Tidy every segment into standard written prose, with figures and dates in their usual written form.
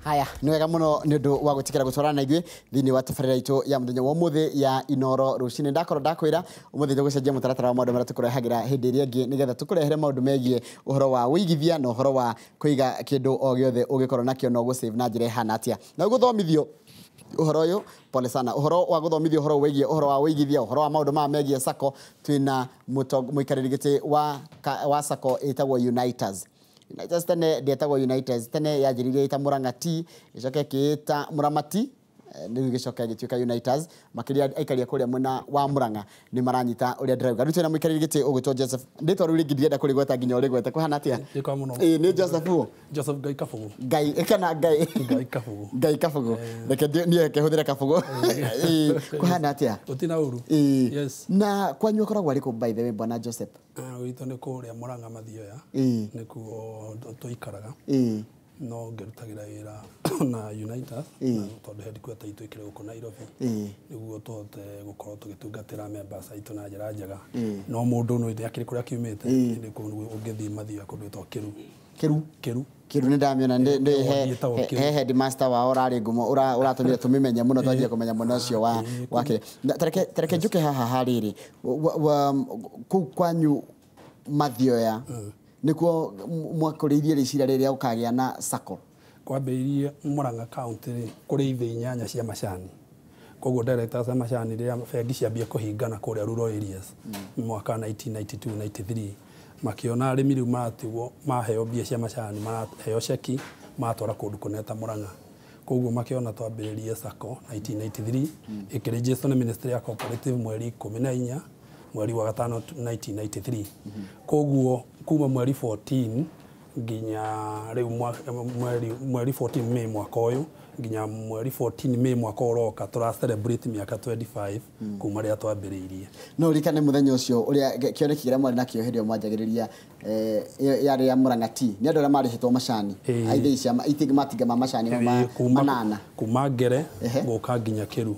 Haya, nĩ wega mũno nĩ ũndũ wa gwĩtĩkĩra gũtwarana na ithuĩ thĩinĩ wa tabarĩra itũ ya mũthenya wa ũmũthĩ ya Inooro rũcinĩ. Ndakorwo ndakwĩra ũmũthĩ tũgũcenjia mũtaratara wa maũndũ marĩa tũkũrehagĩra hĩndĩ ĩrĩa ĩngĩ nĩgetha tũkũrehere maũndũ megiĩ ũhoro wa ũigithia na ũhoro wa kũiga kĩndũ o gĩothe ũngĩkorwo nakĩo na ũgũ-save na njĩra ĩhana atĩa. Na gũthomithio ũhoro ũyũ, pole sana, ũhoro wa gũthomithio ũhoro wĩgiĩ ũhoro wa ũigithia, ũhoro wa maũndũ maya megiĩ SACCO, twĩna mũikarĩri gĩtĩ wa SACCO ĩtagwo Uniters. Uniters tene ndĩetagwo Uniters, tene yanjĩrĩirie ĩta Murang'a Tea, ĩcoke ĩkĩĩta Mũramati, rĩu ĩgĩcoka ĩgĩtuĩka Uniters. Makĩria aikaria kũrĩa mwena wa Murang'a nĩ maranyita ũrĩa ndĩrauga. Rĩu twĩna mũikarĩri gĩtĩ ũgwĩtwo Joseph, rĩtwa rĩu rĩngĩ ndirenda kũrĩgweta nginya ũrĩgwete, kũhana atĩa? Ĩka mũno. Ĩĩ nĩ Joseph ũũ? Joseph Ngai Kabũgũ. Ngai kana Ngai? Ngai Kabũgũ. Ngai Kabũgũ. Reke niĩ reke hũthĩre Kabũgũ. Ĩĩ, kũhana atĩa? Gũtirĩ ũru. Ĩĩ. Yes. Na kwanyu ũkoragwo arĩ kũ by the way bwana Joseph? Gwitũ nĩ kũrĩa Murang'a Mathioya. Ĩĩ. Nĩkuo tũikaraga. Ĩĩ. No ngĩrutagĩra wĩra na Unitas na tondũ headquarter itũ ĩkĩrĩ gũkũ Nairobi. Ĩĩ. Nĩguo tũhote gũkorwo tũgĩtungatĩra members aitũ na njĩra njega. Ĩĩ. No mũndũ no akĩrĩ kũrĩa kiumĩte Ĩĩ. nĩ kũndũ ũngĩthiĩ Mathioya kũndũ gwĩtagwo Kĩru. Kĩru. Kĩru. Kĩru nĩ ndamĩona nĩ Ward ĩtagwo Kĩru. he headmaster wao ũrarĩ ngumo ũratũmire tũmĩmenye mũno twanjie kũmenya mwena ũcio wa kĩrĩa. Na tareke njũke haha harĩrĩ kũu kwanyu Mathioya nĩkuo mwakũrĩirie rĩciria rĩrĩa ũkagĩa na SACCO? Kwambĩrĩirie Murang'a County rĩ kũrĩ ithĩ inyanya cia macani. Koguo directors a macani rĩrĩa bengi ciambia kũhingana kũrĩa rural areas mwaka 1992-93 makĩona arĩmi rĩu maratigwo maheo mbia cia macani, maraheo ceki maratwara kũndũ kũnene ta Murang'a. Koguo makĩona twambĩrĩrie SACCO 1993 ĩkĩregister nĩ Ministry ya Cooperative mweri 14 mweri wa gatano 1993. Koguo kuma mweri 14 nginya rĩu mweri 14 May mwaka ũyũ nginya mweri 14 May mwaka ũroka tũra celebrate mĩaka 25 kuma rĩrĩa twambĩrĩirie. No ũririkane mũthenya ũcio ũrĩa kĩoneki kĩrĩa mwarĩ nakĩo hĩndĩ ĩyo mwanjagĩrĩria yarĩ ya Murang'a Tea, nĩ andũ arĩa marĩhĩtwo macani aithĩ cia itingĩ matinga ma macani manana kuma Ngere gũka nginya Kĩru.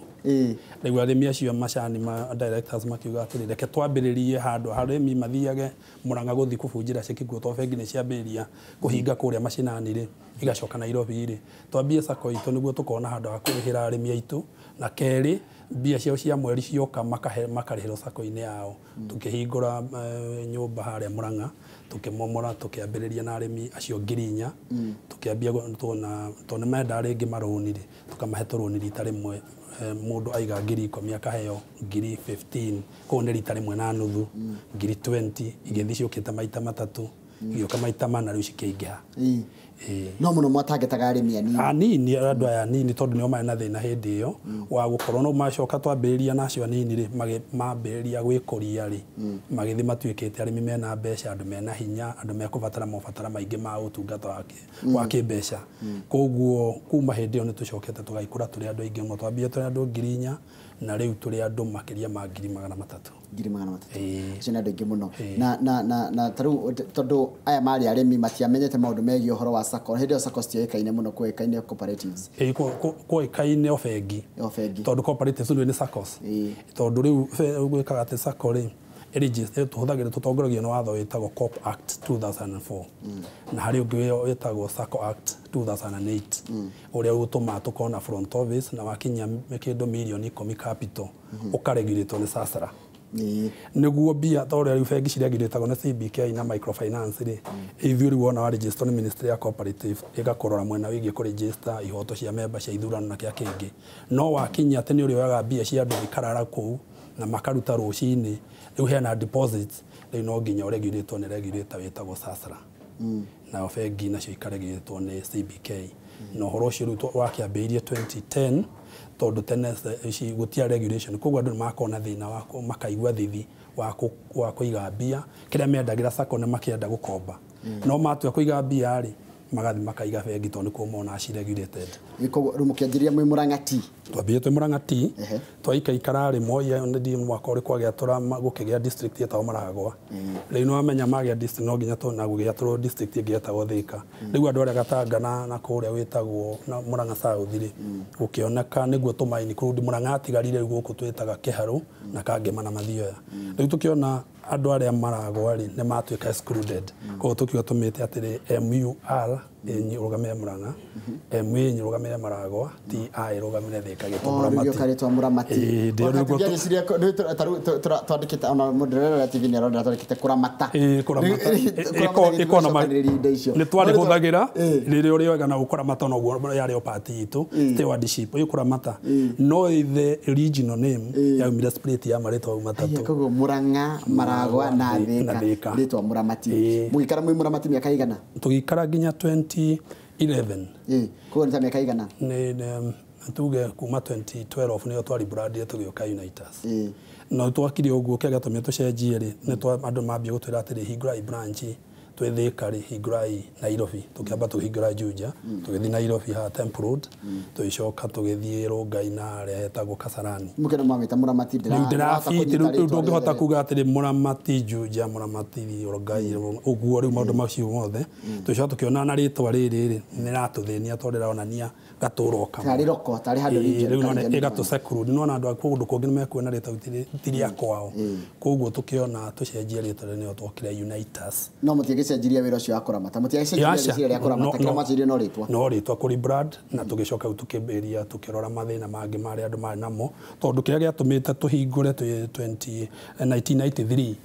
Rĩu arĩmi acio macani ma directors makiuga atĩrĩ reke twambĩrĩrie handũ arĩmi mathiage Murang'a gũthiĩ kũbunjĩra ceki kuo tondũ bengi nĩ ciambĩrĩria kũhinga kũrĩa macinani rĩ igacoka Nairobi rĩ twambie SACCO itũ nĩguo tũkona handũ ha kũrĩhĩra arĩmi aitũ na kerĩ mbia ciao cia mweri cioka makarĩhĩrwo SACCO-inĩ yao. Tũkĩhingũra nyũmba harĩa Murang'a tũkĩmomora tũkĩambĩrĩria na arĩmi acio 4,000 tũkĩambia tondũ nĩ mendaga rĩngĩ marũni rĩ tũkamahe tũrũni rita rĩmwe mũndũ aiga 10,000 akaheo 15,000 koguo nĩ rita rĩmwe na nuthu 20,000 igĩthiĩ ciũkĩte maita matatũ igĩũka maita mana rĩu cikĩingĩha. No mũno mwatangĩtaga arĩmi anini. Anini andũ aya anini tondũ nĩo marĩ na thĩna hĩndĩ ĩyo wa gũkorwo no macoka twambĩrĩria na acio anini rĩ mambĩrĩria gwĩkũria rĩ magĩthiĩ matuĩkĩte arĩmi mena mbeca andũ mena hinya andũ mekũbatara mabatara maingĩ ma ũtungata wa kĩmbeca. Koguo kuma hĩndĩ ĩyo nĩ tũcokete tũgaikũra tũrĩ andũ aingĩ mũno, twambire tũrĩ andũ 4,000 na rĩu tũrĩ andũ makĩria ma 300,000. 300,000. Acio nĩ andũ aingĩ mũno. Na tarĩu tondũ aya marĩ arĩmi matiamenyete maũndũ megiĩ ũhoro wa SACCO, hĩndĩ ĩyo SACCO citioĩkaine mũno, kwoĩkaine cooperatives. Ĩĩ, kwoĩkaine o bengi. O bengi. Tondũ cooperatives rĩu nĩ SACCOs. Tondũ rĩu gwĩkaga atĩ SACCO rĩ tũhũthagĩra tũtongoragio nĩ watho wĩtagwo Coop Act 2004 na harĩ ũngĩ wĩtagwo SACCO Act 2008 ũrĩa ũtũmaga tũkorwo na front office na wakinyia kĩndũ mirioni 10 capital ũkaregulatwo nĩ SASRA. Nĩguo mbia ta ũrĩa rĩu bengi ciregulatagwo nĩ CBK na microfinance rĩ ithuĩ rĩu wona wa register nĩ Ministry ya Cooperative ĩgakũrora mwena wĩgiĩ kũregister ihoto cia member cia ithurano na kĩa kĩngĩ no wakinyia atĩ nĩ ũrĩoyaga mbia cia andũ ikarara kũu na makaruta rũcinĩ rĩu hena deposits rĩu no nginya ũregulatwo nĩ regulator wĩtagwo SASRA nayo bengi nacio ikaregulatwo nĩ CBK na ũhoro ũcio rĩu wakĩambĩrĩirie 2010 tondũ tene ici gũtiarĩ regulation koguo andũ nĩ makoragwo na thĩna wa makaigua thithi wa kũiga mbia kĩrĩa mendagĩra SACCO nĩ makĩenda gũkomba no matua kũiga mbia rĩ magathi makaiga bengi tondũ nĩkuo monaga ci regulated. Koguo rĩu mũkĩanjĩrĩria mwĩ Murang'a Tea? Twambire twĩ Murang'a Tea twaikaikara rĩ Moi nĩ mwaka ũrĩkũ agĩatũra gũkĩgĩa district ĩtagwo Maragwa. Rĩu nĩ wamenya magĩa district no nginya na gũgĩatũrwo district ĩngĩ ĩtagwo Thika. Rĩu andũ arĩa Gatanga na kũrĩa wĩtagwo na Murang'a South rĩ gũkĩoneka nĩguo tũma include Murang'a atigarire rĩu gũkũ twĩtaga Kĩharũ na Kangema na Mathioya. Rĩu tũkĩona andũ arĩa maragwa rĩ nĩ matuĩka excluded. Koguo tũkiuga tũmĩte atĩrĩ MUR ĩrũgamĩre Murang'a, MA ĩrũgamĩre Maragwa, TI ĩrũgamĩre Thika, gĩtwo Mũramati. Rĩu Mũramati. Twandĩkĩte ona mũndũ TV nĩ arona twandĩkĩte kũramata. Kũramata. Nĩ twarĩhũthagĩra rĩrĩa ũrĩoiga na ũkũramata noguo yarĩ o part itũ stewardship ĩkũramata, no the original name yaumire split ya marĩtwa mau matatũ. Koguo Murang'a, Maragwa na Thika, rĩtwa Mũramati. Mũgĩikara mwĩ Mũramati mĩaka igana? Tũgĩikara nginya 2011. Koguo nĩ ta mĩaka igana? Nĩ tuge kuma 2012 nĩyo twaribrandire tũgĩũka Unitas. No twakire ũguo kĩrĩa gĩatũmire tũcenjie rĩ nĩ andũ mambia gũtwĩra atĩrĩ hingũrai branch twĩ Thika rĩ, hingũrai Nairobi. Tũkĩamba tũkĩhingũra Juja, tũgĩthiĩ Nairobi ha Temple Road, tũgĩcoka tũgĩthiĩ Rongai na harĩa hetagwo Kasarani. Mũkĩona mwamĩta Mũramati ndĩrabiti rĩu ndũngĩhota kuga atĩrĩ Mũramati Juja, Mũramati Rongai ũguo rĩu maũndũ macio mothe. Tũgĩcoka tũkĩona na rĩtwa rĩrĩ rĩ nĩratũthĩnia tondũ rĩronania gatũra o kamwe. Tarĩ roko, tarĩ handũ region. Rĩu nona ĩgatũseclude, nĩwona andũ a kũndũ kũngĩ nĩmekuona rĩtwa ti rĩa kwao. Koguo tũkĩona tũcenjie rĩtwa rĩu nĩyo twokire Unitas. No mũtiagĩcenjirie wĩra ũcio wa kũramata, mũtiagĩcenjirie rĩciria rĩa kũramata, kĩrĩa mwacenjirie no rĩtwa. No rĩtwa kũri brand, na tũgĩcoka rĩu tũkĩambĩrĩria tũkĩrora mathĩna mangĩ marĩa andũ marĩ namo, tondũ kĩrĩa gĩatũmĩte tũhingũre 1993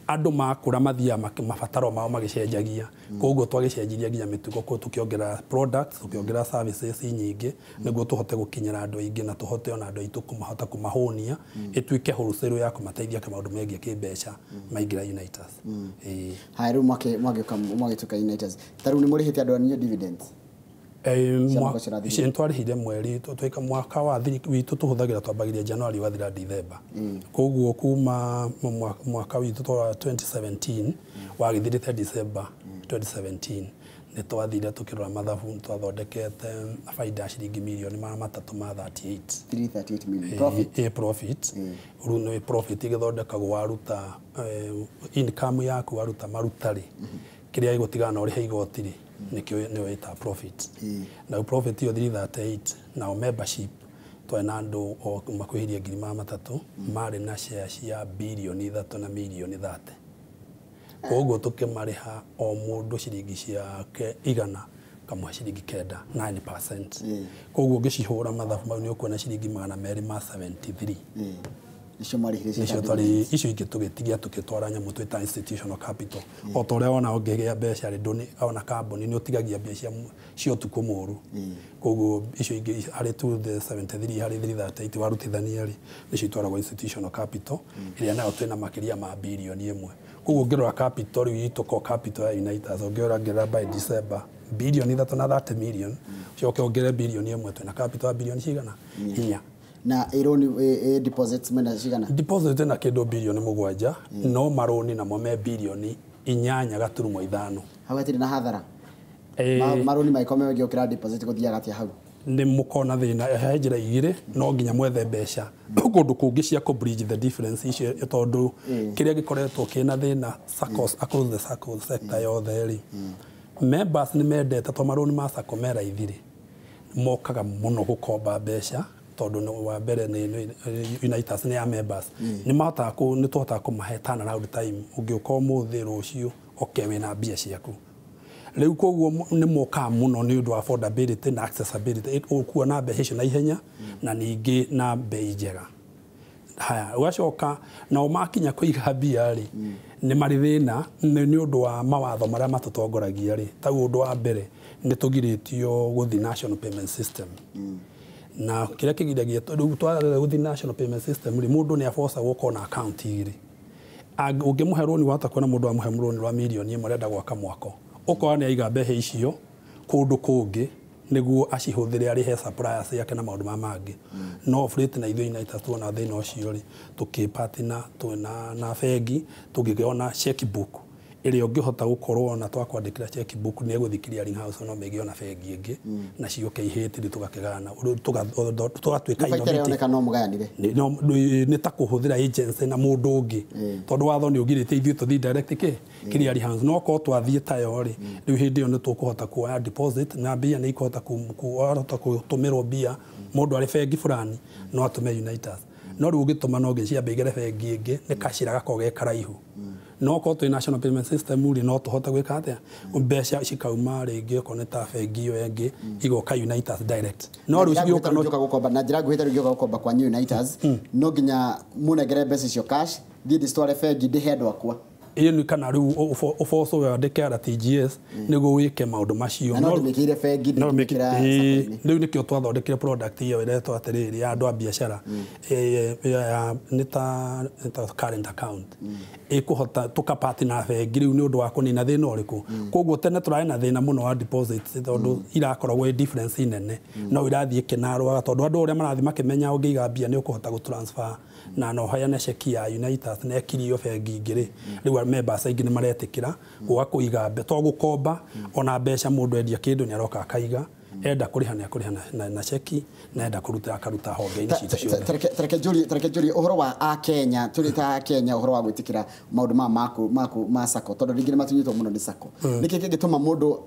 andũ makũra mathiaga mabataro mao magĩcenjagia. Koguo twagĩcenjirie nginya mĩtugo, koguo tũkĩongerera products, tũkĩongerera services nyingĩ nĩguo tũhote gũkinyĩra andũ aingĩ na tũhote ona andũ aitũ kũmahota kũmahũnia, ĩtuĩke wholesale ya kũmateithia maũndũ megiĩ kĩmbeca maingĩra Unitas. Haya rĩu mwagĩtuĩka Unitas, ta rĩu nĩ mũrĩhĩte andũ anyu dividends? Ici nĩtwarĩhire mweri twĩka mwaka wa witũ tũhũthagĩra twambagĩria January wathira December. Koguo kuma mwaka witũ wa 2017 wagĩthirĩte December 2017 nĩ twathire tũkĩrora mathabu, nĩtwathondekete baida ya ciringi mirioni 338. 338 million profit. Profit. Rĩu nĩ profit ĩgĩthondekagwo waruta income yaku waruta maruta rĩ, kĩrĩa gĩgũtigana na ũrĩhe igoti rĩ nĩkĩo nĩyo ĩta profit. Na profit ĩyo 338, nao membership twarĩ na andũ o makuhĩrĩirie 300,000 marĩ na share cia birioni 3 na mirioni 30. Koguo tũkĩmarĩha o mũndũ ciringi ciake 100 kamwe ciringi 9, 9%. Koguo ũngĩcihũra mathabu mau nĩ ũkuona ciringi 273. Icio marĩhire icio twarĩ icio ingĩ tũgĩtigia tũgĩtwara nyamũ twĩta institutional capital. O ta ũrĩa wona ũngĩgĩa mbeca rĩ, ndũnĩ ona kambuni nĩ ũtigagia mbeca cia ũtukũ mũru. Koguo icio ingĩ harĩ 273 harĩ 338 warutithania rĩ, nĩcio itwaragwo institutional capital ĩrĩa nayo twĩna makĩria ma birioni 1. Koguo ũngĩrora capital rĩu itũ ko capital ya Unitas ũngĩrora ngerera by December birioni 3 na 30 million, ũcoke wongerere birioni 1 twĩna capital ya birioni cigana? 4. Na ironi deposits mena cigana? Deposit na kĩndũ birioni 7, no maroni namo me birioni 8.5. Hau hatirĩ na hathara? Maroni maikome ũngĩokĩra deposit gũthiaga atĩa hau? Nĩ mũkona thĩna he njĩra igĩrĩ, no nginya mwethe mbeca kũndũ kũngĩ cia kũ bridge the difference icio, tondũ kĩrĩa gĩkoretwo kĩna thĩna SACCOs across the SACCO sector yothe rĩ, members nĩ mendete tondũ maroni ma SACCO me raithi rĩ, mokaga mũno gũkomba mbeca tondũ wa mbere nĩ Unitas nĩ ya members. Nĩ mahotaga nĩ tũhotaga kũmahe turnaround time, ũngĩũka ũmũthĩ rũciũ oke wĩna mbia ciaku. Rĩu koguo nĩ mokaga mũno nĩ ũndũ wa affordability na accessibility, ũkuona mbeca icio na ihenya na ningĩ na bei njega. Haya, ũgacoka nao makinya kũiga mbia rĩ, nĩ marĩ thĩna nĩ ũndũ wa mawatho marĩa matũtongoragia rĩ. Ta ũndũ wa mbere nĩ tũgirĩtio gũthiĩ national payment system. Na kĩrĩa kĩgiragia rĩu twarega gũthiĩ national payment system rĩ, mũndũ nĩ abocagwo gũkorwo na account igĩrĩ. Ũngĩmũhe rũni wahota kuona mũndũ amũhe rũni rwa mirioni 1 arenda gwaka mwako, ũkona nĩ aiga mbeca icio kũndũ kũngĩ nĩguo acihũthĩre arĩhe suppliers yake na maũndũ mangĩ. No freight na ithuĩ Unitas tuona thĩna ũcio rĩ, tũkĩpartner na bengi tũngĩona checkbook ĩrĩa ũngĩhota gũkorwo na twakwandĩkĩra checkbook nĩ ĩgũthiĩ clearing house no mĩgĩo na bengi ĩngĩ na ciũke ihĩtĩri tũgakĩgana tũgatuĩka innovative. No mũgayanire nĩ ta kũhũthĩra agency na mũndũ ũngĩ tondũ watho nĩ ũgirĩte ithuĩ tũthiĩ direct kĩ clearing house, no korwo twathiĩ tayo rĩ, rĩu hĩndĩ ĩyo nĩ tũkũhota kuoya deposit na mbia nĩ ikũhota gũtũmĩrwo mbia mũndũ arĩ bengi fulani no atũme Unitas, no rĩu ũngĩtũma no ngĩciambe igere bengi ĩngĩ nĩ kacira gakorwo ge karaihu. No korwo twĩ national payment system rĩ, no tũhote gwĩka atĩa, mbeca cikauma rĩngĩ okorwo nĩ ta bengi ĩyo ĩngĩ igoka Unitas direct. No rĩu cigĩũka no ngĩũka gũkomba na njĩra nguhĩ, ta rĩu ngĩũka gũkomba kwa Unitas, no nginya mũnengere mbeca icio cash, thiĩ ndĩcitware bengi, ndĩhe andũ akwa? Ĩyo nĩ kana rĩu ũboco wandĩke RTGS nĩguo wĩke maũndũ macio. Na no ndĩmĩkĩire bengi, No ndĩmĩkĩra SACCO-inĩ. Rĩu nĩkĩo twathondekire product ĩyo ĩretwo atĩrĩrĩ ya andũ a biacara, nĩ ta current account ĩkũhota tũkapati na bengi rĩu nĩ ũndũ wa kũnina thĩna ũrĩkũ. Koguo tene tũrarĩ na thĩna mũno wa deposits, tondũ irakoragwo ĩ difference nene, no irathiĩ ĩkĩnarwaga, tondũ andũ ũrĩa marathiĩ makĩmenya ũngĩiga mbia nĩ ũkũhota gũtransfer na no ũheane ceki ya Unitas na ĩkirio bengi ingĩ rĩ, rĩu members aingĩ nĩ maretĩkĩra gũka kũiga to gũkomba ona mbeca. Mũndũ endia kĩndũ nĩ aroka akaiga, enda kũrĩha nĩ akũrĩha na ceki, na enda kũruta akaruta honge-inĩ citũ ciothe. Tareke njũrie ũhoro wa akenya, tũrĩ ta akenya, ũhoro wa gwĩtĩkĩra maũndũ maya maku ma SACCO, tondũ rĩngĩ nĩ matunyĩtwo mũno nĩ SACCO. Nĩkĩ kĩngĩtũma mũndũ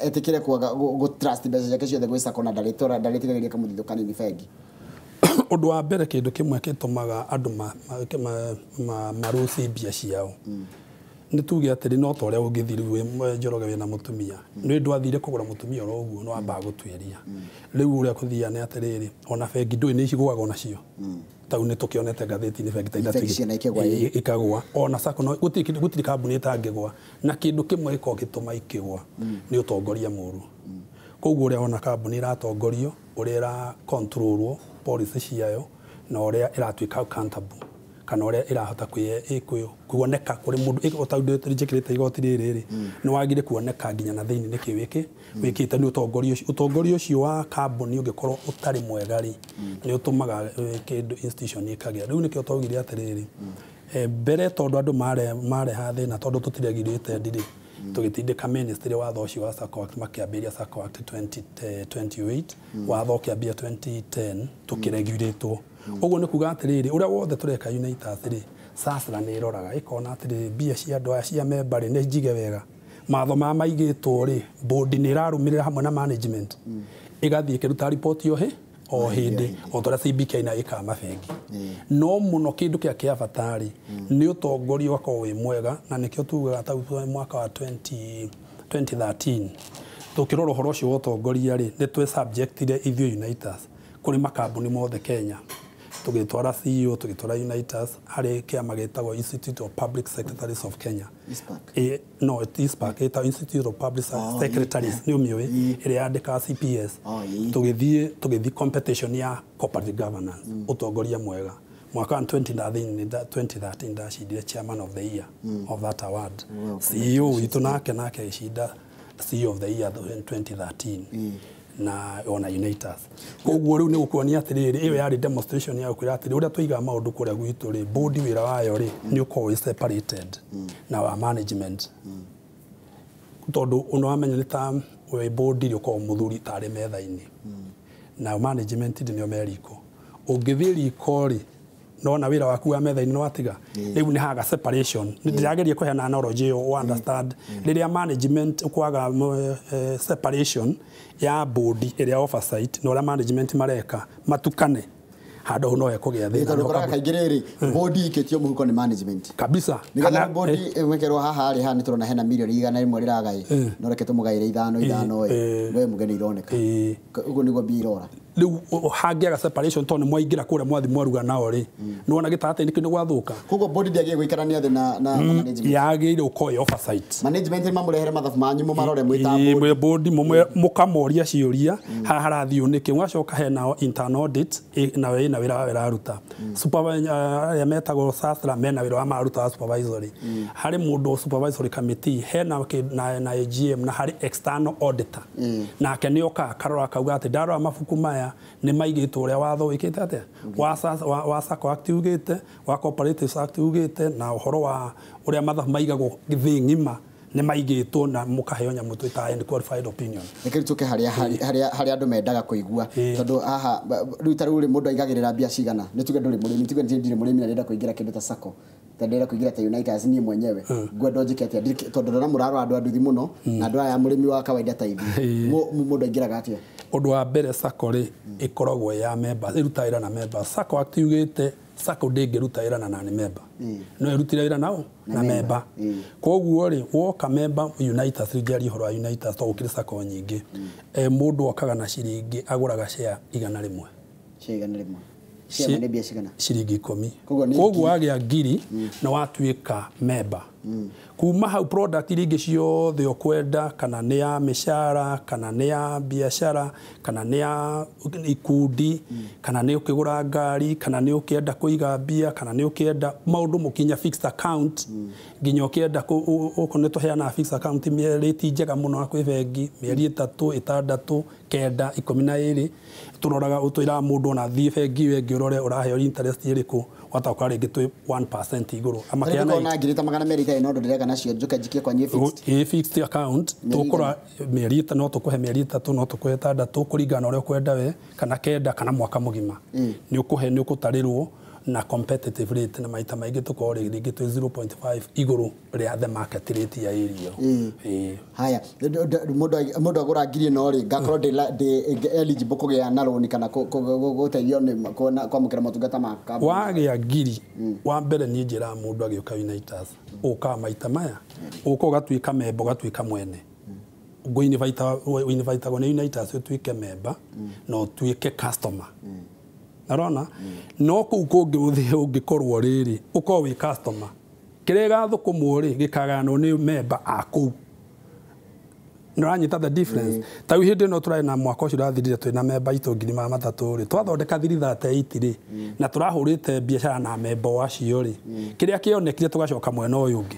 etĩkĩre kwaga gũ trust mbeca ciake ciothe gwĩ SACCO na ndarĩtwara, ndarĩtigagĩria kamũthithũ kanini bengi? Ũndũ wa mbere, kĩndũ kĩmwe gĩtũmaga andũ marũci mbia ciao nĩ tuge atĩrĩ, no ta ũrĩa ũngĩthiĩ rĩu wĩ Njoroge wĩna mũtumia, nĩ ndwathire kũgũra mũtumia oro ũguo, nĩ wambaga gũtuĩria. Rĩu ũrĩa kũthiaga nĩ atĩrĩrĩ, ona bengi ndũĩ nĩ icigũaga onacio, tau nĩ tũkĩonete ngathĩti-inĩ bengi ta ithatũ Bengi ciana ikĩgwa, ĩ. Ikagwa ona SACCO, no gũtirĩ kambuni ĩtangĩgwa, na kĩndũ kĩmwe gĩkoragwo gĩtũma ikĩgwa nĩ ũtongoria mũru. Koguo ũrĩa ona kambuni ĩratongorio, ũrĩa ĩra controlwo policy ciayo, na ũrĩa ĩratuĩka accountable, kana ũrĩa ĩrahota kuoneka kũrĩ mũndũ, o ta njĩkĩrĩte igoti rĩrĩ rĩ, nĩ wagire kuoneka nginya na thĩinĩ nĩkĩ wĩkĩ wĩkĩte nĩ ũtongoria ũcio. Ũtongoria ũcio wa kambuni ũngĩkorwo ũtarĩ mwega rĩ, nĩ ũtũmaga kĩndũ institution ĩkagĩa. Rĩu nĩkĩo twaugire atĩrĩrĩ, mbere tondũ andũ mareha thĩna, tondũ tũtiregulated rĩ, tũgĩtindĩka ministry watho ũcio wa SACCO Act, makĩambĩrĩria SACCO Act 2008, watho ũkĩambia 2010 tũkĩregulatwo. Ũguo nĩ kuga atĩrĩrĩ, ũrĩa wothe tũreka Unitas rĩ, SASRA nĩ ĩroraga ĩkona atĩrĩrĩ, mbia cia andũ aya cia memba rĩ, nĩ njige wega, matho maya maigĩtwo rĩ, board nĩ ĩrarũmĩrĩra hamwe na management, ĩgathiĩ ĩkĩruta riboti o hĩndĩ, o ta ũrĩa CBK na ĩkaga mabengi. No mũno kĩndũ kĩrĩa kĩa bata rĩ, nĩ ũtongoria ũgakorwo wĩ mwega, na nĩkĩo tugaga ta mwaka wa 20 2013 tũkĩrora ũhoro ũcio wa ũtongoria rĩ, nĩ twĩ subjectire ithuĩ Unitas kũrĩ makambuni mothe Kenya, tũgĩtwara CEO, tũgĩtwara Unitas harĩ kĩama gĩtagwo Institute of Public Secretaries of Kenya. ICPAK. No, ISPAC, ĩtagwo Institute of Public Secretaries, nĩ ũmĩũĩ, ĩrĩa yandĩkaga CPS. Oh, ĩ. Tũgĩthiĩ competition ya corporate governance, ũtongoria mwega, mwaka wa 2013. 2013 ndacindire chairman of the year of that award. Well, CEO witũ nake agĩcinda CEO of the year in 2013 na ona Unitas. Koguo rĩu nĩ gũkuonia atĩrĩrĩ, ĩyo yarĩ demonstration ya gũkwĩra atĩrĩ, ũrĩa tũigaga maũndũ kũrĩa gwitũ rĩ, board wĩra wayo rĩ, nĩ ũkoragwo wĩ separated na wa management, tondũ ũno wamenya nĩ ta wĩ board rĩ, ũkoragwo mũthuri tarĩ metha-inĩ, na management rĩ, nĩo me riko. Ũngĩthiĩ riko rĩ, nona wĩra waku wa metha-inĩ nĩ watiga. Rĩu nĩ haga separation. Nĩ ndĩrageria kũheana analogy ĩyo ũ understand rĩrĩa management kwaga separation ya board ĩrĩa oversight na ũrĩa management mareka matukane, handũ hau no hekũgĩa thĩna. Tondũ ũkoraga kaingĩ rĩrĩ, board ikĩtio mũhuko nĩ management. Kabisa. Nĩgetha board ĩmwĩkĩrwo haha rĩ, haha nĩ tũrona hena mirioni 100 rĩragaĩ, no reke tũmũgaĩre ithano ithano ĩ, we mũgeni ironeka. Ũguo nĩguo mbia irora. Rĩu hangĩaga separation, tondũ nĩ mwaingĩra kũrĩa mwathi mwaruga nao rĩ, nĩwona gĩtagatĩ-inĩ kĩu nĩ gwathũka. Koguo board ndĩagĩrĩire gũikarania thĩ na management. Yagĩrĩire gũkorwo ĩ oversight. Management nĩ mamũrehere mathabu manyu, mũmarore mwĩ ta board. Mwĩ board mũkamoria ciũria, haha harathiĩ ũũ nĩkĩ? Ũgacoka hena internal audit, nayo ĩna wĩra wayo ĩraruta. Arĩa metagwo SASRA mena wĩra wa mararuta wa supervisory, harĩ mũndũ supervisory committee, hena na AGM, na harĩ external auditor, nake nĩ okaga akarora akauga atĩ ndarora mabuku maya nĩ maigĩtwo ũrĩa watho wĩkĩte atĩa wa SACCO Act ugĩte, wa Cooperatives Act ugĩte, na ũhoro wa ũrĩa mathabu maigagwo thĩ ng'ima nĩ maigĩtwo, na mũkaheo nyamũ twĩtaga unqualified opinion. Reke rĩu tũke harĩa andũ mendaga kũigua, tondũ haha rĩu ta rĩu rĩ, mũndũ aigagĩrĩra mbia cigana? Nĩ tuge ndũrĩ mũrĩmi, tuge ndirĩ mũrĩmi na ndĩrenda kũingĩra kĩndũ ta SACCO, ta ndĩrenda kũingĩra ta Unitas niĩ mwenyewe, ngwenda njĩke atĩa? Tondũ ndona mũrarora andũ a nduthi mũno na andũ aya mũrĩmi wa kawaida ta ithuĩ. Mũndũ aingĩraga atĩa? Ũndũ wa mbere, SACCO rĩ, ĩkoragwo ya members, ĩrutaga wĩra na members. SACCO Act yugĩte Sacco ndĩngĩruta wĩra na non member, no ĩrutire wĩra nao na member. Koguo rĩ, woka member Unitas, rĩngĩ ũhoro wa Unitas to gũkĩrĩ sacco nyingĩ, mũndũ okaga na ciringi, agũraga share 100. Share 100. Share nĩ mbia cigana? Ciringi 10. Koguo wagĩa 1000 na watuĩka member. Kuma hau product iria ingĩ ciothe ũkwenda, kana nĩ ya mĩcara, kana nĩ ya biacara, kana nĩ ya ikundi, kana nĩ ũkĩgũra ngari, kana nĩ ũkĩenda kũiga mbia, kana nĩ ũkĩenda maũndũ mũkinya fixed account, nginya ũkĩenda okorwo nĩ tũheanaga fixed account rate njega mũno na kwĩ bengi, mĩeri 3, 6, 9, 12, tũroraga ũtwĩraga mũndũ ona thiĩ bengi ĩyo ĩngĩ ũrore ũraheo interest ĩrĩkũ, watoka rĩngĩ twĩ 1% igũrũ. Amakeana na ngiri ta 200 itarĩ na ũndũ ndĩreka nacio, njoke njikie kwanyu fixed. Ĩ fixed account tũkũra mĩeri 3, no tũkũhe mĩeri 3, no tũkũhe 6, kũringana na ũrĩa ũkwenda we, kana 9, kana mwaka mũgima. Nĩ ũkũhe, nĩ ũkũtarĩrwo na competitive rate, na maita maingĩ tũkorwo rĩngĩ twĩ 0.5 igũrũ rĩa the market rate ya area. Haya, mũndũ agũra 1000 ĩno rĩ, ngakorwo ndĩ eligible kũgĩa na loan kana gũteithio nĩ kwamũkĩra motungata ma kambuni? Wagĩa 1000, wa mbere niĩ njĩraga mũndũ agĩũka Unitas, ũkaga maita maya, ũka ũgatuĩka member, ũgatuĩka mwene. Ngũinvitagwo nĩ Unitas ũtuĩke member na ũtuĩke customer. Narona no kũu kũngĩ ũthiĩ ũngĩkorwo rĩrĩ ũkorwo wĩ customer, kĩrĩa gĩgathũkũmwo rĩ gĩkagayanwo nĩ member a kũu. Nĩũranyita the difference? Ta rĩu hĩndĩ ĩno tũrarĩ na mwaka ũcio ũrathirire twĩna member aitũ 300,000 rĩ, twathondeka 338 rĩ, na tũrahũrĩte biacara na member acio rĩ, kĩrĩa kĩonekire tũgacoka mwena ũyũ ũngĩ,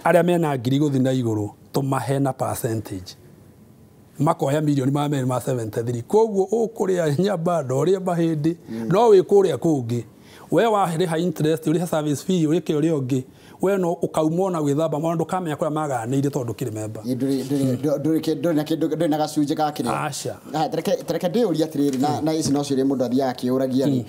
arĩa mena 1000 gũthiĩ na igũrũ tũmahe na percentage, makoya milioni 273. Koguo ũkũrĩa nyamba na ũrĩe mahĩndĩ, no wĩ kũrĩa kũngĩ we warĩha interest, ũrĩhe service fee, ũrĩke ũrĩa ũngĩ, we no ũkauma ona gwĩthamba mwana, ndũkamenya kũrĩa magayanĩire tondũ ndũkĩrĩ member. Ndũrĩ na gacunjĩ ga kĩrĩa. Aca. Tareke ndĩyũrie atĩrĩrĩ, na ici no ciũria mũndũ athiaga akĩũragia rĩ,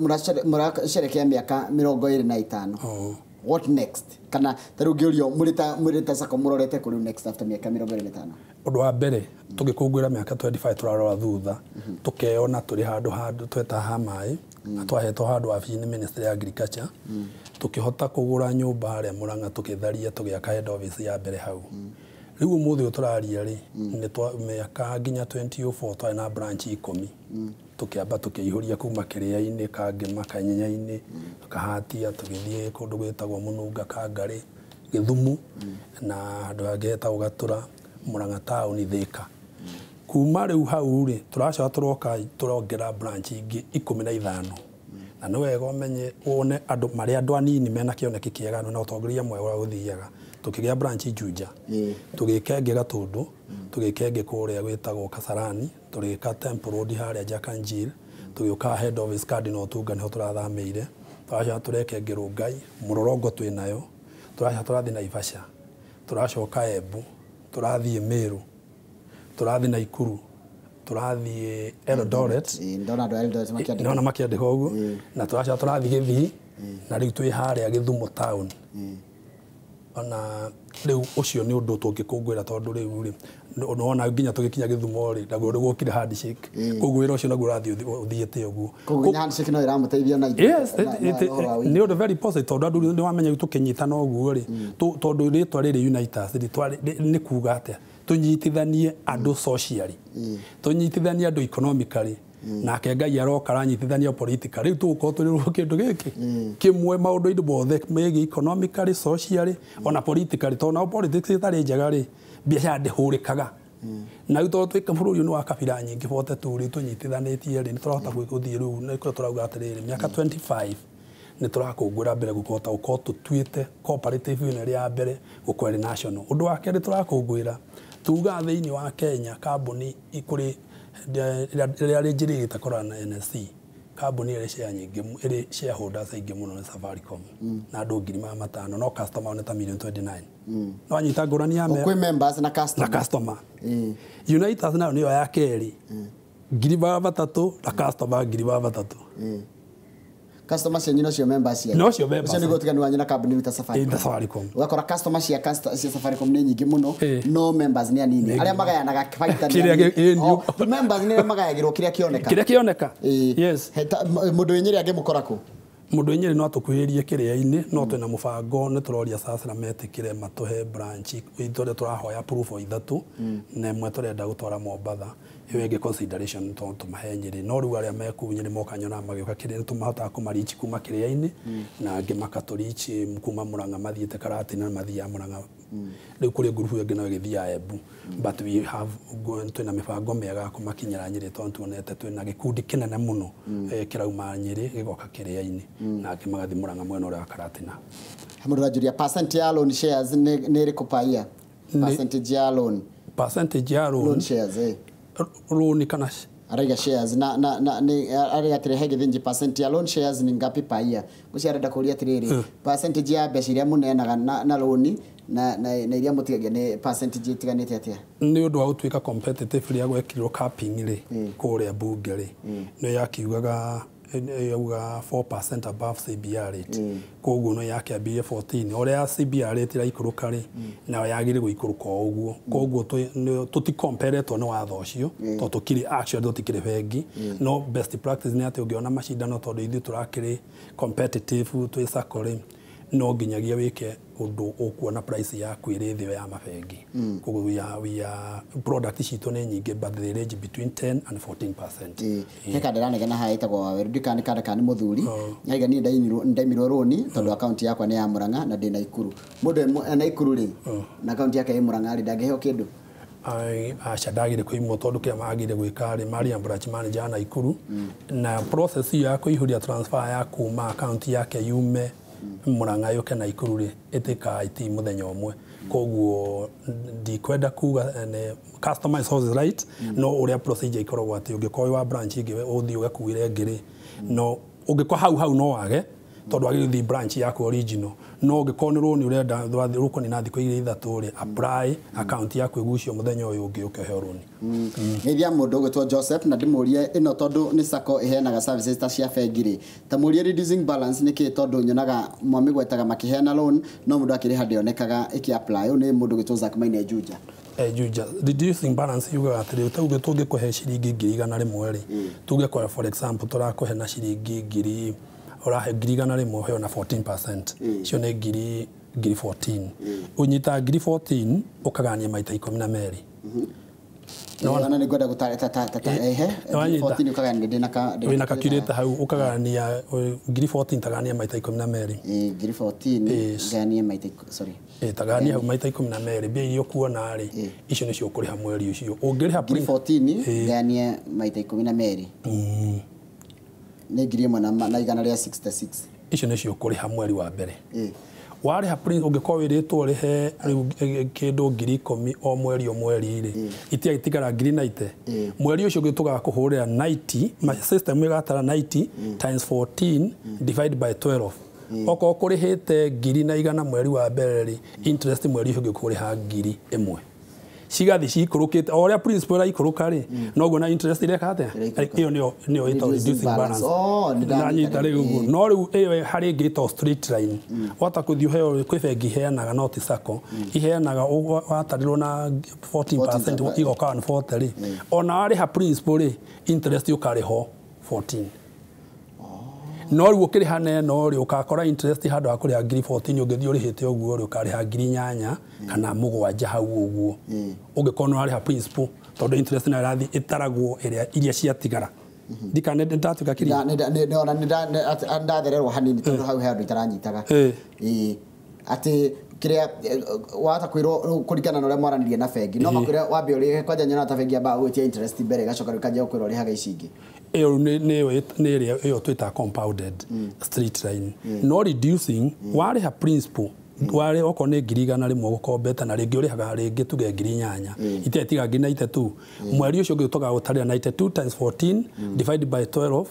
mũracerekea mĩaka 25, what next? Kana ta rĩu ngĩũrio mũrĩ ta sacco mũrorete kũrĩ next after mĩaka 25? Ũndũ wa mbere tũgĩkũngũĩra mĩaka 25 tũrarora thutha, tũkeyona tũrĩ handũ tweta ha maĩ, na twahetwo handũ wabici-inĩ Ministry ya Agriculture, tũkĩhota kũgũra nyũmba harĩa Mũrang'a, tũkĩtharia, tũgĩaka head office ya mbere hau. Rĩu ũmũthĩ ũyũ tũraria rĩ, nĩ mĩaka nginya 2004 twarĩ na branch 10, tũkĩamba tũkĩihũria kuma Kĩrĩa-inĩ, Kangema, Kanyenya-inĩ, Kahatia, tũgĩthiĩ kũndũ gwĩtagwo Mũnunga, Kangarĩ, Gĩthumu, na handũ hangĩ hetagwo Gatũra, Mũrang'a taũni, Thĩka. Kuma rĩu hau rĩ, tũracoka tũroka tũrongera branch ingĩ 15. Na nĩ wega ũmenye wone andũ marĩ andũ anini mena kĩoneki kĩega na ũtongoria mwega ũrĩa ũthiaga. Tũkĩgĩa branch Juja, tũgĩka ĩngĩ Gatũndũ, tũgĩka ĩngĩ kũrĩa gwĩtagwo Kasarani, tũgĩka Temple Road harĩa Jakanjir, tũgĩũka head office Cardinal Otunga nĩho tũrathamĩire, tũracoka tũreka ĩngĩ Rongai, Mũrorongo twĩnayo, tũracoka tũrathiĩ Naivasha, tũracoka Embu, tũrathiĩ Meru, tũrathiĩ Naikuru, tũrathiĩ Eldoret. Ndona andũ a Eldoret makĩandĩka. Ndona makĩandĩka ũguo, na tũracoka tũrathiĩ Gĩthii, na rĩu twĩ harĩa Gĩthumo town. Ona rĩu ũcio nĩ ũndũ tũngĩkũngũĩra tondũ rĩu rĩ, nĩwona nginya tũgĩkinya Gĩthumo rĩ, naguo nĩ gwokire handshake. Koguo wĩra ũcio naguo ũrathiĩ ũthiĩte ũguo. Koguo nginya handshake no ĩramũteithia na Yes, nĩ ũndũ very positive tondũ andũ nĩ wamenya rĩu tũkĩnyitana ũguo rĩ, tondũ rĩtwa rĩrĩ Unitas nĩ kuga atĩa, tũnyitithanie andũ socially, tũnyitithanie andũ economically, nake Ngai aroka aranyitithania politically. Rĩu tũgũkorwo tũrĩ kĩndũ gĩkĩ kĩmwe maũndũ-inĩ mothe megiĩ economically, socially, ona politically, tondũ nao politics ĩtarĩ njega rĩ, biacara ndĩhũrĩkaga. Na rĩu tondũ twĩ bũrũri ũyũ nĩ wa kabira nyingĩ 42 rĩ, tũnyitithanĩtie rĩ, nĩ tũrahota gũthiĩ rĩu, nĩkĩo tũrauga atĩrĩrĩ, mĩaka 25 nĩ tũrakũngũĩra mbere gũkũhota gũkorwo tũtuĩte cooperative union ĩrĩa ya mbere gũkorwo ĩrĩ national. Ũndũ wa kerĩ tũrakũngũĩra, tugaga thĩinĩ wa Kenya kambuni kũrĩ ĩrĩa rĩnjĩrĩgĩte kũrora na NSE, kambuni ĩrĩ share nyingĩ, ĩrĩ shareholders aingĩ mũno nĩ Safaricom, na andũ 500,000, no customer nĩ ta million 29. No anyita ngũrani ya kwĩ members na customer. Na customer. Unitas nayo nĩyo ya kerĩ, 300,000 na customer 300,000. Customer cianyu nocio members cianyu. Nocio members. Ũcio nĩguo ũtiganu wanyu na kambuni ta Safaricom. Ta Safaricom. Ũgakora customer cia Safaricom nĩ nyingĩ mũno, no members nĩ anini. Arĩa magayanaga baita nĩ anini. Members nĩ arĩa magayagĩrwo kĩrĩa kĩoneka. Kĩrĩa kĩoneka. Yes. Mũndũ wĩ Nyĩrĩ angĩmũkora kũ? Mũndũ wĩ Nyĩrĩ no atũkuhĩrĩrie kĩrĩa-inĩ, no twĩna mũbango nĩ tũroria Sasra metĩkĩre matũhe branch tũrĩa tũrahoya approval 3 na ĩmwe tũrenda gũtwara Mombatha, ĩyo ĩngĩ consideration tondũ tũmahe Nyĩrĩ, no rĩu arĩa me kũu Nyĩrĩ moka nyonaga magĩũka kĩrĩa tũmahotaga kũmarichi kuma kĩrĩa-inĩ na angĩ makatũrichi kuma Murang'a mathiĩte Karatina mathiaga Murang'a. Rĩu kũrĩ ngurubu ĩngĩ nayo ĩgĩthiaga Embu, but we have twĩna mĩbango mĩega ya kũmakinyĩra Nyĩrĩ tondũ tuonete twĩna gĩkundi kĩnene mũno kĩrauma Nyĩrĩ gĩgoka kĩrĩa-inĩ na angĩ magathiĩ Murang'a mwena ũrĩa wa Karatina. Mũndũ aranjũria percent ya loan shares nĩ ĩrĩkũ per year? Percentage ya loan. Percentage ya loan. Loan shares, eh. Loan kana araiga shares na na na ni araiga atĩrĩ he gĩthĩnji percent ya loan shares ni ngapi per year? Ngũcia arenda kũria atĩrĩrĩ, percentage ya mbeca iria mũneanaga na loan na na iria mũtigagia nĩ percentage itiganĩte atĩa? Nĩ ũndũ wa gũtuĩka competitive rĩrĩa gwekĩrirwo capping rĩ kũrĩa bunge rĩ, nĩ yakiugaga yauga 4% above CBR rate, koguo no yakĩambirie 14 ũrĩa CBR rate ĩraikũrũka rĩ, nayo yagĩrĩire gũikũrũka o ũguo, koguo tũtikomperetwo nĩ watho ũcio tondũ tũkĩrĩ actually tũtikĩrĩ bengi, no best practice nĩ atĩ ũngĩona macindano tondũ ithuĩ tũrakĩrĩ competitive twĩ sacco rĩ, no nginyagia wĩke ũndũ ũkuona price yaku ĩrĩ thĩ ya mabengi. Koguo we are product citũ nĩ nyingĩ but they range between 10 and 14%. He kanda ĩranegena haha ĩtagwo Waweru, ndikana nĩ kanda kana nĩ mũthuri. Aiga niĩ ndaimirwo rũni tondũ akaunti yakwa nĩ ya Murang'a na ndĩ Naikuru. Mũndũ e Naikuru rĩ, na akaunti yake ĩ Murang'a rĩ, ndangĩheo kĩndũ? Aca ndagĩrĩire kũimwo tondũ kĩrĩa magĩrĩire gwĩka rĩ, maria branch manager ya Naikuru na process ĩyo ya kũihũria transfer ya kuma akaunti yake yume Murang'a yũke Naikuru rĩ, ĩtĩkaga IT mũthenya ũmwe, koguo ndikwenda kuga nĩ customer is always right, no ũrĩa procedure ĩkoragwo atĩ ũngĩkorwo wĩ wa branch ĩngĩ ũthiĩ ũgakuĩre ĩngĩ rĩ, no ũngĩkorwo hau hau no wage tondũ wagĩrĩire gũthiĩ branch yaku original, no ũngĩkorwo nĩ rũni ũrenda rũkũnina thikũ 2 3 rĩ, apply account yaku ĩgucio mũthenya ũyũ ũngĩ ũke ũheo rũni. Ngeithia mũndũ ũgwĩtwo Joseph na ndĩmũrie ĩno tondũ nĩ sacco ĩheanaga services ta cia bengi rĩ, ta mũrie reducing balance nĩkĩ tondũ nyonaga mwamĩgwetaga makĩheana loan no mũndũ akĩrĩha ndĩonekaga ĩkĩ apply. Ũyũ nĩ mũndũ ũgwĩtwo Zack Maine Juja. Juja, reducing balance yugaga atĩrĩ, tuge tũngĩkũhe ciringi 100,000 rĩ, tuge kwa for example tũrakũhe na ciringi ngiri ũrahe 100,000 ũheo na 14%, icio nĩ ngiri 14. Ũnyitaga ngiri 14 ũkagania maita 12. Nona nĩ ngwenda gũtara ta ehe 14 ũkagania ndĩna ka wĩna calculator hau ũkagania ngiri 14 tagania maita 12. Ngiri 14 gania maita sorry tagania hau maita 12 mbia iria ũkuona rĩ, icio nĩcio ũkũrĩha mweri ũcio. Ũngĩrĩha ngiri 14 gania maita 12 nĩ 1,166. Icio nĩcio ũkũrĩha mweri wa mbere. Warĩha ũngĩkorwo wĩrĩtwo ũrĩhe rĩu kĩndũ 10,000 o mweri o mweri rĩ, itiagĩtigara 90,000. Mweri ũcio ũngĩ tũgakũhũrĩra 90, system ĩgatara 90 times 14 divide by 12. Okorwo ũkũrĩhĩte 1,100 mweri wa mbere rĩ, interest mweri ũcio ũngĩ ũkũrĩha 1,000. Cigathi ciikũrũkĩte o ũrĩa principal ĩraikũrũka rĩ, noguo na interest ĩreka atĩa? Ĩyo nĩyo ĩtagwo reducing balance. Ndanyita rĩu ũguo. No rĩu ĩyo harĩ ĩngĩ ĩtagwo straight line. Wahota kũthiĩ ũheo kwĩ bengi iheanaga no ti sacco, iheanaga watarĩrwo na 14% igoka 140 rĩ, ona warĩha principal rĩ, interest ũkarĩho 14. No rĩu ũkĩrĩha na ĩno rĩ, ũgakora interest handũ ha kũrĩha 14,000 ũngĩthiĩ ũrĩhĩte ũguo rĩ, ũkarĩha 8,000 kana 7 hau ũguo. Ũngĩkorwo nĩ warĩha principal tondũ interest nayo ĩrathiĩ ĩtaragwo ĩrĩa iria ciatigara. Ndikane ndatuĩka kĩrĩa. Nĩ ndathererwo hanini tondũ hau he andũ itaranyitaga. Atĩ kĩrĩa wahota kwĩrwo kũringana na ũrĩa mwaranĩria na bengi, no makwĩre wambe ũrĩhe kwanja nyonaga ta bengi yambaga gũgwĩtia interest mbere ĩgacoka rĩu ĩkanjia gũkwĩra ũrĩhaga ici ingĩ. Ĩyo nĩ ĩrĩa ĩyo twĩtaga compounded straight line. No reducing warĩha principal warĩ okorwo nĩ 100,000 gũkombete na rĩngĩ ũrĩhaga rĩngĩ tuge 8,000 itiatiga 92,000 mweri ũcio ũngĩ tũgagũtarĩra 92 times 14 divided by 12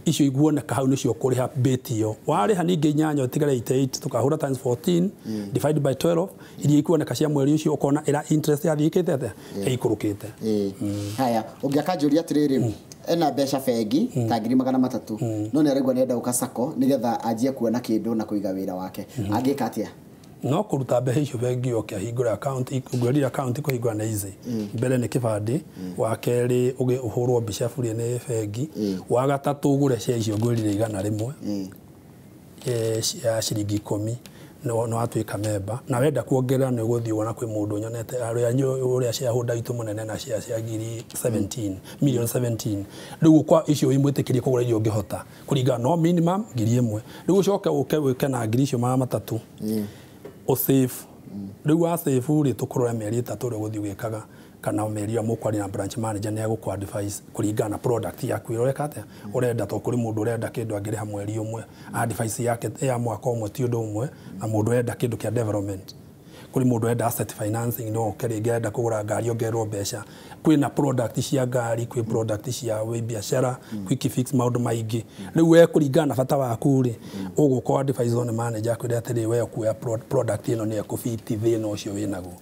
icio iguoneka hau nĩcio ũkũrĩha bĩti ĩyo. Warĩha ningĩ 8 ũtigare 88 tũkahũra times 14 divided by 12 iria ikuoneka cia mweri ũcio ũkona ĩra interest yathiĩ ĩkĩte atĩa ĩikũrũkĩte. Haya, ũngĩ akanjũria atĩrĩrĩ, Ena mbeca bengi ta 300,000 no nĩ araigua nĩenda gũka sacco nĩgetha anjie kuona kĩndũ na kũiga wĩra wake. Angĩka atĩa? No kũruta mbeca icio bengi oke ahingũre account, ngwĩrire account kũhingũra nĩ easy. Mbere nĩ kĩbandĩ, wa kerĩ ũhũrwo mbica bure nĩ bengi, wa gatatũ ũgũre share icio ngwĩrire 100 ya ciringi 10 no watuĩka memba. Na wenda kuongerera nĩ ũgũthiĩ wona kwĩ mũndũ nyonete ũrĩa shareholder witũ mũnene na share cia ngiri 17 million 17. Rĩu kwa icio imwĩtĩkĩrie kũgũra iria ũngĩhota kũringana no minimum 1,000. Rĩu ũcoke ũke wĩke na ngiri icio 300 ũsave. Rĩu wa save rĩ tũkũrora mĩeri 3 ũrĩa ũgũthiĩ ũgĩkaga kana mĩeri ĩyo mũkwaria na branch manager nĩ egũkũ advise kũringana na product yaku ĩrĩa ũreka atĩa ũrenda, to kũrĩ mũndũ ũrenda kĩndũ angĩrĩha mweri ũmwe, advice yake ya mwaka ũmwe ti ũndũ ũmwe na mũndũ ũrenda kĩndũ kĩa development. Kũrĩ mũndũ ũrenda asset financing no oke rĩngĩ arenda kũgũra ngari ongererwo mbeca. Kwĩna product cia ngari, kwĩ product cia biacara, quick fix, maũndũ maingĩ. Rĩu we kũringana na bata waku rĩ, ũgũka advise nĩ manager akwĩre atĩrĩ we ũkuoya product ĩno nĩ ĩkũbiti thĩna ũcio wĩnaguo.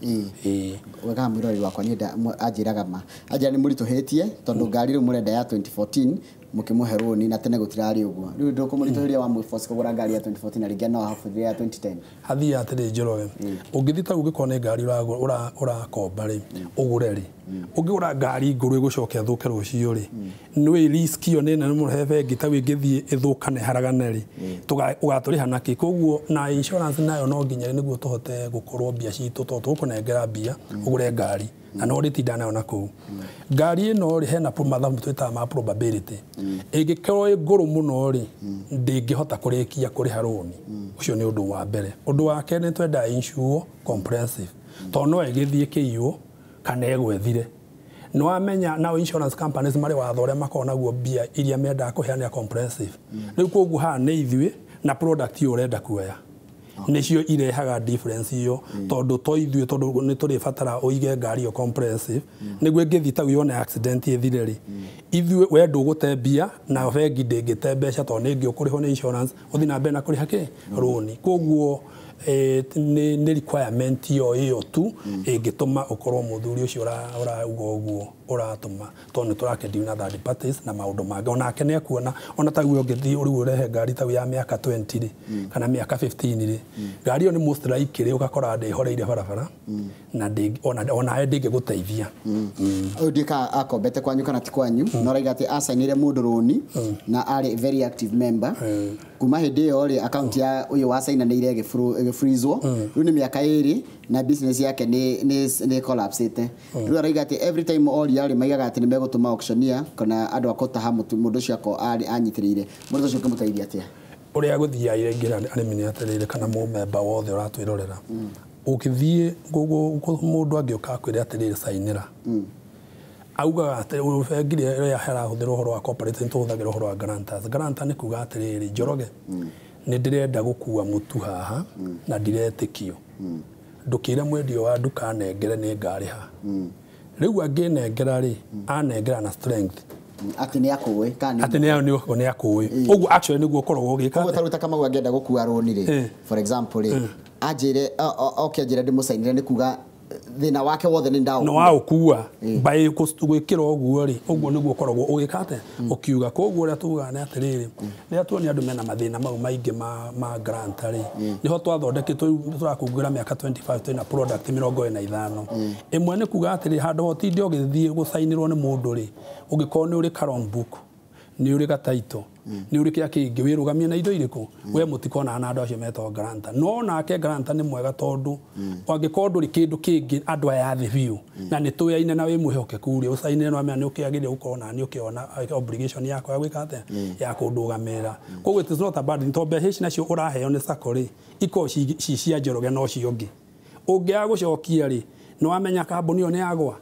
Wega mwĩroreri wakwa niĩ anjĩraga ma anjĩra nĩ mũritũhĩtie tondũ ngari rĩu mũrenda ya 2014 mũkĩmũhe rũni na tene gũtirarĩ ũguo. Rĩu ndũkũmũritũhĩria wa mũforce kũgũra ngari ya 2014 na rĩngĩ no ahũthĩre ya 2010. Hathiaga atĩrĩ Njoroge, ũngĩthiĩ ta ũngĩkorwo nĩ ngari ũrakomba rĩ, ũgũre rĩ, ũngĩgũra ngari ngũrũ ĩgũcoka ĩthũke rũciũ rĩ, nĩ risk ĩyo nĩ nene mũno he bengi ta ĩngĩthiĩ ĩthũkane haragane rĩ, ũgatũrĩha nakĩ? Koguo na insurance nayo no nginya nĩguo tũhote gũkorwo mbia citũ tondũ tũgũkũnengera mbia ũgũre ngari na no ũrĩtinda nayo na kũu. Ngari ĩno rĩ hena mathabu twĩtaga ma probability. Ĩngĩkorwo ĩ ngũrũ mũno rĩ, ndĩngĩhota kũrĩkia kũrĩha rũni. Ũcio nĩ ũndũ wa mbere. Ũndũ wa kerĩ nĩ twendaga insure comprehensive tondũ no ĩgĩthiĩ ĩkĩiywo kana ĩgwethire. Nĩ wamenya nao insurance companies marĩ watho ũrĩa makoragwo naguo mbia iria mendaga kũheana comprehensive. Rĩu koguo haha nĩ ithuĩ na product ĩyo ũrenda kuoya nĩcio irehaga difference ĩyo tondũ to ithuĩ tondũ nĩ tũrĩbatara ũige ngari ĩyo comprehensive nĩguo ĩngĩthiĩ ta yone accident ĩthire rĩ, ithuĩ we ndũgũte mbia na bengi ndĩngĩte mbeca tondũ nĩ ĩngĩ ũkũrĩhwo nĩ insurance ũthiĩ na mbere na kũrĩha kĩ rũni. Koguo nĩ requirement ĩyo tu ĩngĩtũma ũkorwo mũthuri ũcio ũrauga ũguo ũratũma tondũ nĩ tũrakendio na third parties na maũndũ mangĩ. Onake nĩ ekuona ona taguo ũngĩthiĩ rĩu ũrehe ngari tau ya mĩaka 20 rĩ kana mĩaka 15 rĩ, ngari ĩyo nĩ most likely ũgakora ndĩhoreire barabara na onawe ndĩngĩgũteithia. Ũyũ ndiũĩ kana akombete kwanyu kana ti kwanyu, no arauga atĩ acainĩire mũndũ rũni na arĩ very active member. Kuma hĩndĩ ĩyo rĩ, account ya ũyũ wacainanĩire ĩgĩfreezwo. Rĩu nĩ mĩaka 2 na business yake nĩ collapsĩte. Rĩu arauga atĩ every time oria rĩ, maigaga atĩ nĩ megũtũma auctioneer kana andũ a kũtaha mũndũ ũcio akorwo anyitĩrĩire. Mũndũ ũcio ũngĩmũteithia atĩa? Ũrĩa gũthiaga ingĩra arĩmi nĩ atĩrĩrĩ kana mũmemba wothe ũratwĩrorera, ũkĩthiĩ mũndũ angĩũka akwĩre atĩrĩrĩ cainĩra, augaga atĩ bengi ĩrĩa harahũthĩra ũhoro wa corporate nĩ tũhũthagĩra ũhoro wa guarantors. Guarantor nĩ kuga atĩrĩrĩ Njoroge, nĩ ndĩrenda gũkua mũtu haha na ndiretĩkio, ndũkĩre mwendia wa nduka anengere nĩ ngarĩha. Rĩu angĩnengera rĩ, anengera na strength atĩ nĩ akũĩ kana atĩ nĩ akũĩ. Ũguo actually nĩguo ũkoragwo ũgĩka. Koguo ta rĩu ta Kamau angĩenda gũkua rũni rĩ, for example rĩ, anjĩre oke anjĩre ndĩmũcainĩre nĩ kuga thĩna wake wothe nĩ ndaũkua. No waũkua by gwĩkĩra ũguo rĩ, ũguo nĩguo ũkoragwo ũgĩka atĩa ũkiuga. Koguo ũrĩa tugaga nĩ atĩrĩrĩ, rĩrĩa tuonia andũ mena mathĩna mau maingĩ ma grant rĩ, nĩho twathondekete tũrakũngũĩra mĩaka 25 twĩna product 45. Ĩmwe nĩ kuga atĩrĩ, handũ ha ũtinde ũgĩthiĩ gũcainĩrwo nĩ mũndũ rĩ, ũngĩkorwo nĩ ũrĩ ka wrong book, nĩ ũrĩ ga title, nĩ ũrĩ kĩa kĩngĩ, wĩrũgamie na indo irĩkũ, we mũtikonana na andũ acio metagwo guarantor. No nake guarantor nĩ mwega tondũ angĩkorwo ndũrĩ kĩndũ kĩngĩ andũ aya thĩ biũ na nĩ tũyaine na wĩ mwĩhokeku rĩ, ũcainĩre no amenya nĩ ũkĩagĩrĩire gũkorwo na nĩ ũkĩona obligation yakwa ya gwĩka atĩa ya kũndũgamĩrĩra. Koguo it is not a bad thing tondũ mbeca ici nacio ũraheo nĩ sacco rĩ, ikoragwo ci cia Njoroge no cio ũngĩ. Ũngĩaga gũcokia rĩ, nĩ wamenya kambuni ĩyo nĩ yagwa,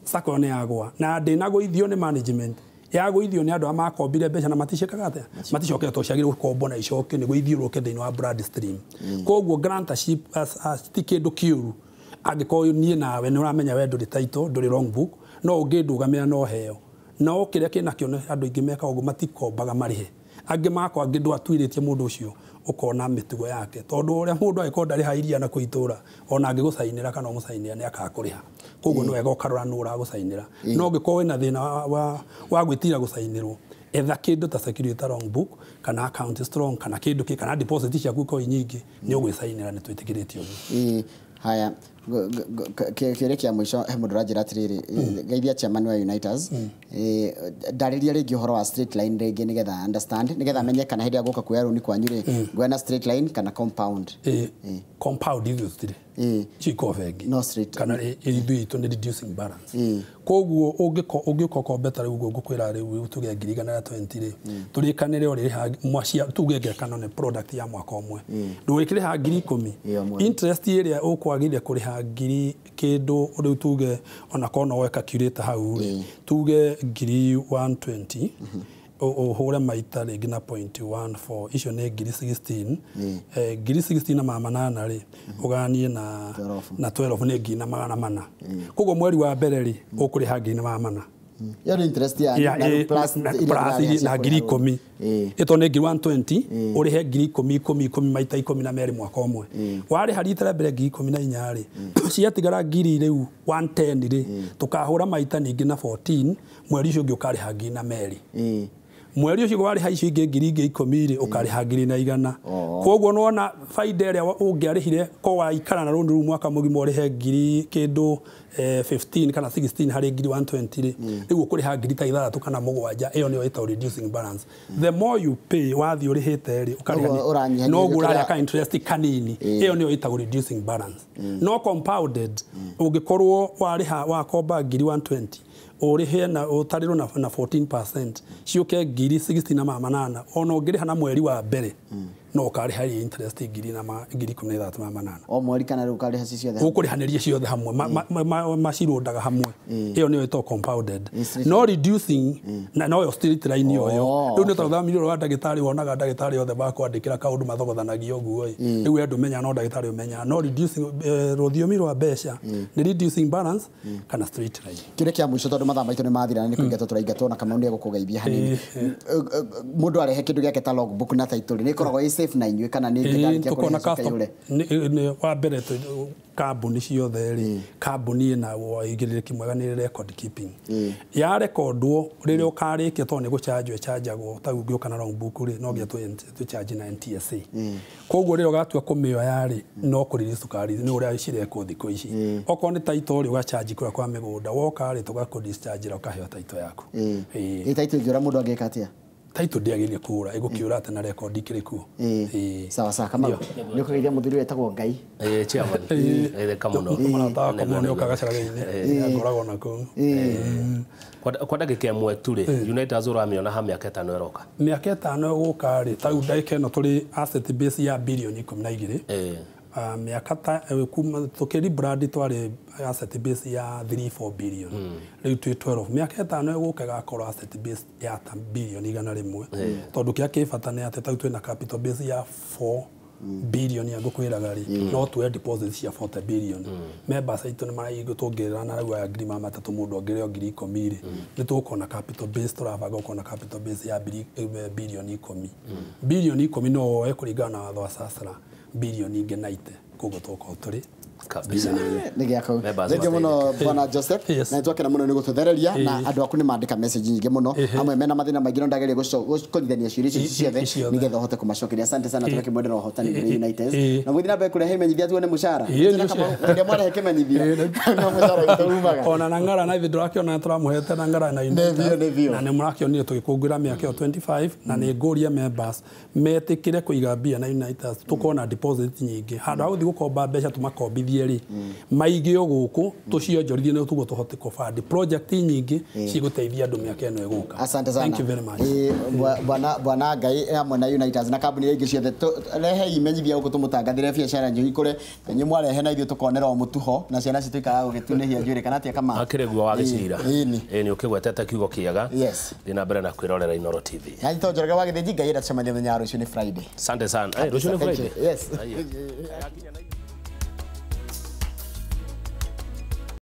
sacco ĩyo nĩ yagwa, na ndĩnagũithio nĩ management. Yagũithio nĩ andũ arĩa makombire mbeca na maticĩkaga atĩa maticokete tondũ ciagĩrĩirwo gũkombwo na icoke nĩguo ithiũrũrũke thĩinĩ wa blood stream. Koguo grantorship ti kĩndũ kĩũru angĩkorwo niĩ nawe nĩ ũramenya we ndũrĩ title, ndũrĩ wrong book, no ũngĩndũgamĩra no heo. No kĩrĩa kĩnakĩo nĩ andũ aingĩ mekaga ũguo matikombaga marĩhe. Angĩ makwa angĩ ndwatuĩrĩtie mũndũ ũcio Ũkona mĩtugo yake tondũ ũrĩa mũndũ angĩkorwo ndarĩha iria na kũu itũra ona angĩgũcainĩra kana ũmũcainĩra nĩ akakũrĩha. Koguo nĩ wega ũkarora nũ ũragũcainĩra. No ũngĩkorwo wĩna thĩna wa gwĩtira gũcainĩrwo, etha kĩndũ ta security long book kana account strong kana kĩndũ kĩ kana deposit ciaku ikorwo nyingĩ, nĩ ũgwĩcainĩra, nĩ twĩtĩkĩrĩte ũguo. Haya, kĩũria kĩa mũico, he mũndũ ũranjĩra atĩrĩrĩ, geithia chairman wa Uniters, ndarĩria rĩngĩ ũhoro wa straight line rĩngĩ nĩgetha understand, nĩgetha menye kana hĩndĩ ya gũka kuoya rũni kwanyu rĩ, nguoya na straight line kana compound. Compound ithuĩ tũtirĩ. Icio ikoragwo bengi. No straight. Kana ithuĩ itũ nĩ reducing balance. Koguo ũngĩũka ũkombe ta rĩu ũguo ngũkwĩra rĩu tuge 120,000 rĩ, tũrĩkanĩre ũrĩrĩha mwacia, tuge ngerekano nĩ product ya mwaka ũmwe, ndũgĩkĩrĩha 10,000, interest ĩrĩa ũkwagĩrĩire kũrĩha ngiri kĩndũ rĩu tuge onakorwo no woe calculator hau rĩ, tuge 120,000 ũhũre maita rĩngĩ na 0.14, icio nĩ 16,000, 16,000 na 800 rĩ, ũganie na 12 nĩ 1,400. Koguo mweri wa mbere rĩ, ũkũrĩha 1,400. Ĩyo nĩ interest ya na plus na 10,000. Ĩto nĩ 120,000, ũrĩhe 10,000 10 10 maita 12 mwaka ũmwe. Warĩha rita rĩa mbere 14,000 rĩ, ciatigara ngiri rĩu 110 rĩ, tũkahũra maita ningĩ na 14, mweri ũcio ũngĩ ũkarĩha 2,000. Mweri ũcio warĩha icio ingĩ 10,000 rĩ, ũkarĩha 1,100. Koguo nĩwona baida ĩrĩa ũngĩarĩhire ko waikara na rũni rũu mwaka mũgima ũrĩhe ngiri kĩndũ 15 kana 16 harĩ 120,000 rĩ, rĩu ũkũrĩha 6,000 kana 7. Ĩyo nĩyo ĩtagwo reducing balance. The more you pay wathiĩ ũrĩhĩte rĩ, ũkarĩha noguo ũrarĩha ka interest kanini. Ĩyo nĩyo ĩtagwo reducing balance. No compounded ũngĩkorwo warĩha wakomba 120,000 ũrĩhe na ũtarĩrwo na 14% ciũke 60,800 ona ũngĩrĩha na mweri wa mbere no ũkarĩha interest 16,800. O mweri kana rĩu ũkarĩha ci ciothe? Ũkũrĩhanĩria ciothe hamwe, macirũndaga hamwe. Ĩyo nĩyo ĩtagwo compounded. No reducing na noyo straight line yoyo. Rĩu nĩ tũrathomire wa ndagĩtarĩ, wonaga ndagĩtarĩ othe makwandĩkĩra kaũndũ mathogothanagia ũguo ĩ, rĩu we ndũmenyaga no ndagĩtarĩ ũmenyaga. No reducing rũthiomi rwa mbeca nĩ reducing balance kana straight line. Kĩũria kĩa mũico tondũ mathaa maitũ nĩ mathira na nĩ kũingatwo tũraingatwo na Kamau nĩ egũkũgeithia hanini. Mũndũ arehe kĩndũ gĩake ta logbook na title nĩ ĩkoragwo ĩ safe na inyuĩ kana nĩ kĩndũ kũrĩha kũrĩha? Wa mbere kambuni ciothe rĩ, kambuni ĩna ũigĩrĩrĩki mwega nĩ record keeping. Ya rekondwo rĩrĩa ũkarĩkia tondũ nĩ gũchanjwo ĩchanjagwo, ta ũngĩũka na logbook rĩ, no nginya tũchanji na NTSA. Koguo rĩrĩa ũgatua kũmĩoya rĩ, no kũrĩrĩ cukari nĩ ũrĩa cirekwo thikũ ici. Okorwo nĩ title rĩ, ũgachanji kũrĩa kwa mĩgũnda, woka rĩ tũgakũ-discharge-ĩra ũkaheo title yaku. Ĩ title ĩngĩũra mũndũ angĩka atĩa? Title ndĩagĩrĩire kũũra, ĩgũkĩũra atĩ na rekondi ikĩrĩ kuo. Sawa sawa Kamau, nĩ ũkũgeithia mũthuri wetagwo Ngai. Chairman, geithĩka mũno. Mũrata wakwa mũno nĩ okaga gacaraga-inĩ, ngoragwo na kũu. Kwa ndagĩka ĩmwe tu rĩ, Uniters ũramĩona ha mĩaka 5 ĩroka? Mĩaka 5 ĩgũka rĩ, ta rĩu ndagĩka ĩno tũrĩ asset base ya 12 bilioni. Mĩaka ta kuma tũkĩ rebrand twarĩ asset base ya 3-4 billion, rĩu twĩ 12. Mĩaka 5 ĩgũka ĩgakorwo asset base ya ta 100 bilioni, tondũ kĩrĩa kĩ bata nĩ atĩ ta rĩu twĩna capital base ya 4 billion ya ngũkwĩraga rĩ, no tuoye deposit cia 40 billion. Members aitũ nĩ maraigua tũngĩrĩra na rĩu aya 300,000 mũndũ ongerere 10,000 rĩ, nĩ tũgũkorwo na capital base, tũrabanga gũkorwo na capital base ya 10 bilioni. 10 bilioni no woe kũringana na watho wa SASRA bilioni ingĩ 90, koguo tũgũkorwo tũrĩ kabisa. Nĩ gĩa kau. Thengiũ mũno Bwana Joseph, na nĩtwakena mũno nĩ gũtũthereria, na andũ aku nĩ mandĩka message nyingĩ mũno, amwe mena mathĩna maingĩ no ndageria kũnyithania ciũria icio ciothe nĩgetha ũhote kũmacokeria. Asante sana, tũgakĩmwendera ũhotani kũrĩ Uniters na mũgĩthiĩ na mbere kũrehe imenyithia tuone mũcara. Hĩndĩ mwarehe kĩmenyithia no mũcara witũ umaga. Ona na ng'ara na ithuĩ ndũrakĩona tũramũhete na ng'ara na Uniters, na nĩ mũrakĩonire tũgĩkũngũĩra mĩaka ĩyo 25, na nĩ ngũria members metĩkĩre kũiga mbia na Uniters, tũkona deposit nyingĩ handũ ha gũthiĩ gũkomba mbeca tũmakombithie rĩ, maige o gũkũ tũcionjorithie nĩ tũguo tũhote kũbandi project nyingĩ cigũteithia andũ mĩaka ĩno ĩgũka. Asante sana. Thank you very much. Bwana Ngai hamwe na Uniters na kambuni iria ingĩ ciothe, rehei imenyithia gũkũ tũmũtangathĩre biacara njũgĩ ikũre, inyuĩ mwarehe na ithuĩ tũkonera o mũtuho na ciana citũ ikaaga gũgĩtunĩhia njuĩrĩ kana atĩa Kamau? Akĩrĩ guo wa gĩcira. Ĩĩ nĩ ũkĩgwetete kiugo kĩega. Yes. Thiĩ na mbere na kwĩrorera Inooro TV. Na nyitwo Njoroge wa Gĩthĩnji, Ngai enda tũcemanie mũthenya wa rũciũ nĩ Friday. Asante sana. Rũciũ nĩ Thank you. Friday? Yes. Haya.